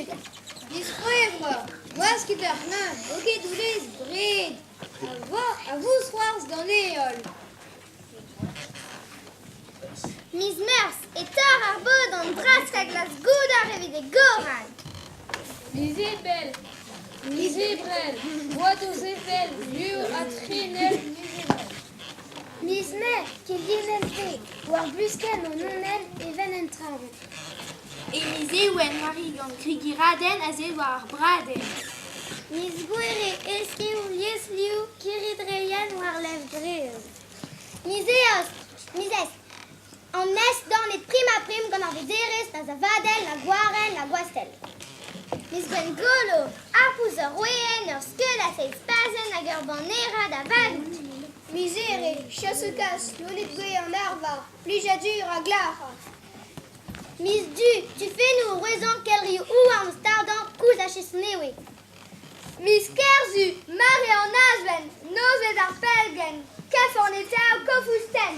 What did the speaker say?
Duk. Miz C'hwevrer, gwaskit ar c'hneñv, okedoulez bred, a vousc'hoarzh d'an heol. Miz Meurzh e torr ar bod an drask a glask goudor evit e goral. Miz Ebrel, miz Ebrel, gwad o sevel, liv ha trinell miz Ebrel. Miz Mae, kellienn-te, war bluskenn an onenn evel en traoñ. E miz Ewen, Marigan, Krigiradenn aze war ar bradenn. Miz Gouere, eskev liesliv, kirri-dreienn war levr drez. Miz Eost, miz Esk, an est dornet prim-ha-prim gant ar vederez na savadell, na gwarenn, na gwastell. Miz Gwengolo, harp ouzh ur weenn, ur skeul a seizh pazenn hag ur banerad avaloù. Miz Here, chas o kas, loened gouez an arvar, plijadur ha glac'har. Miz Du, tufennoù o c'hwezhañ kelrioù houarn stardañ koulz ha chesnewe. Miz Kerzu, mare an azven, nozvezh ar pellgent, kef an etav kofoù-stenn.